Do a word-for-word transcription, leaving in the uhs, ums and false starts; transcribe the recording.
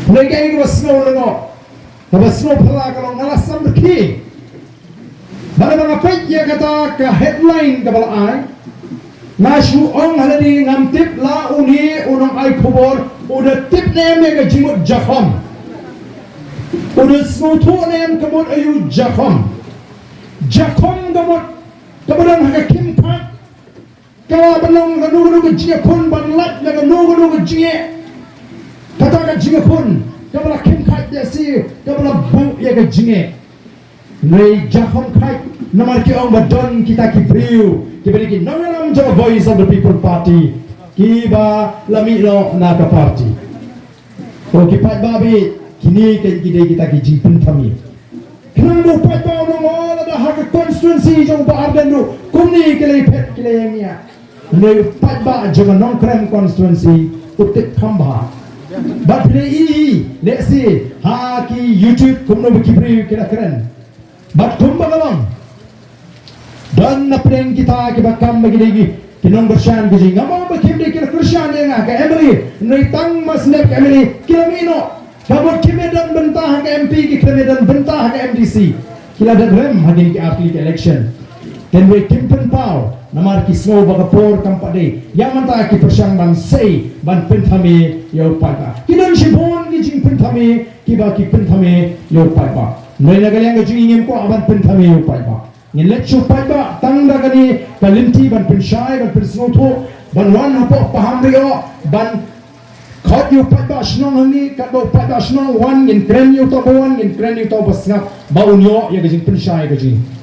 Hynrei kaei kaba sngewlyngngoh, kaba sngewphylla ka long nga la samrkhie. Bad haba nga peit ïa kata ka headline kaba la ai, nga shu ong ha lade ngam tip la une u nongai khubor u da tip ne em ïa ka jingmut jakhom. U da sngewthuh ne em ka mut aïu jakhom. Jakhom ka mut kaba don ha ka khim khat. Ka la ban long kano kano ka jingïakhun ban lait na kano kano ka jingeh. Kata ka jingïakhun kaba la khim khat ïa shi, kaba la buh ïa ka jingeh. Hynrei jakhom khat namar ki ong ba don kita ki briew kiba dei ki nongïalam jong ka Voice of the People Party kiba la mih noh na ka party. Ko ki paidbah bad kine ki dei kita ki jingpynthame. Khnang ba u paidbah u ong, oh, lada ha ka constituency jong u Bah Ardent ruh kumne ki la ïaphet ki la ïania. Hynrei u paidbah jong ka Nongkrem constituency u tip kham bha. Bad phi la ïohi lehse ha ki YouTube kumno ba ki briew ki la kren. Bad kumba ka long, don na pdeng kita kiba kam ba ki dei ki nongkyrshan ki jong ngi. Ngam ong ba kim dei ki la kyrshan ïa nga, ka M L A, hynrei tang ma snem ka M L A ki la mih noh. Ka mut kim ïadon bynta ha ka M P, kim ïadon bynta ha ka M D C. Ki la dep rem ha kine ki artylli ki election. Hynrei kim pynpaw namar ki sngew ba ka por kam pat dei. Ïa mynta ki pyrshang ban sei ban pynthame ïa u paidbah. Ki don shibun ki jingpynthame kiba ki pynthame ïa u paidbah. Hynrei na ka liang ka jong ngi ngim kwah ban pynthame ïa u paidbah. Ngin leit sha u paidbah tang da kane ka lynti ban pynshai ban pynsngewthuh ban wan hapoh Pahamri, ban khot ïa u paidbah shnong hangne, katba u paidbah shnong wan ngin kren ïa uta uba wan, ngin kren ïa uta uba sngap ba un ïoh ïa ka jingpynshai ka jong ngi.